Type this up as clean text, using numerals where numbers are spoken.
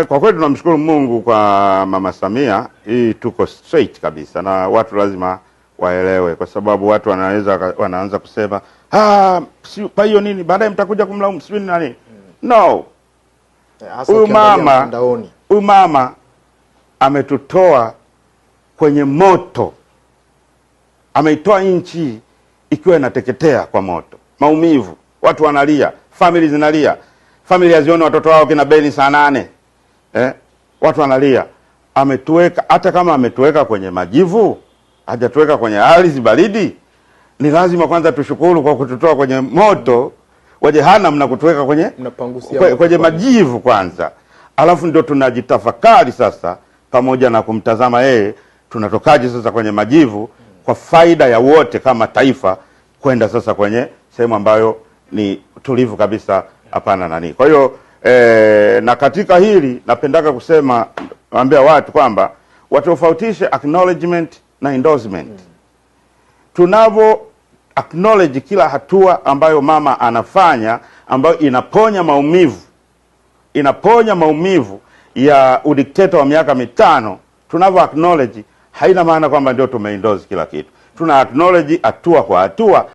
Kwa kweli tunamshukuru Mungu kwa Mama Samia, hii tuko straight kabisa na watu lazima waelewe, kwa sababu watu wanaweza wanaanza kusema ah, si kwa hiyo nini, baadaye mtakuja kumlaumu sijui nani. No, Hasa huyu ukiangalia mama mtandaoni. Huyu mama ametutoa kwenye moto, ameitoa nchi ikiwa inateketea kwa moto, maumivu, watu wanalia, family zinalia, family hazioni watoto wao kina Beni saa 8, watu wanalia. Ametuweka, hata kama ametuweka kwenye majivu, hajatuweka kwenye ardhi baridi, ni lazima kwanza tushukuru kwa kututoa kwenye moto wa jehanamu na kutuweka kwenye Mnapangusia moto kwenye kwanza. Majivu kwanza, alafu ndio tunajitafakari sasa, pamoja na kumtazama yeye, tunatokaje sasa kwenye majivu kwa faida ya wote kama taifa, kwenda sasa kwenye sehemu ambayo ni tulivu kabisa, hapana nani. Kwa hiyo na katika hili napendaka kusema, waambia watu kwamba watofautishe acknowledgement na endorsement. Tunavyo acknowledge kila hatua ambayo mama anafanya ambayo inaponya maumivu ya udikteta wa miaka 5, tunavyo acknowledge haina maana kwamba ndio tumeendorse kila kitu. Tuna acknowledge hatua kwa hatua.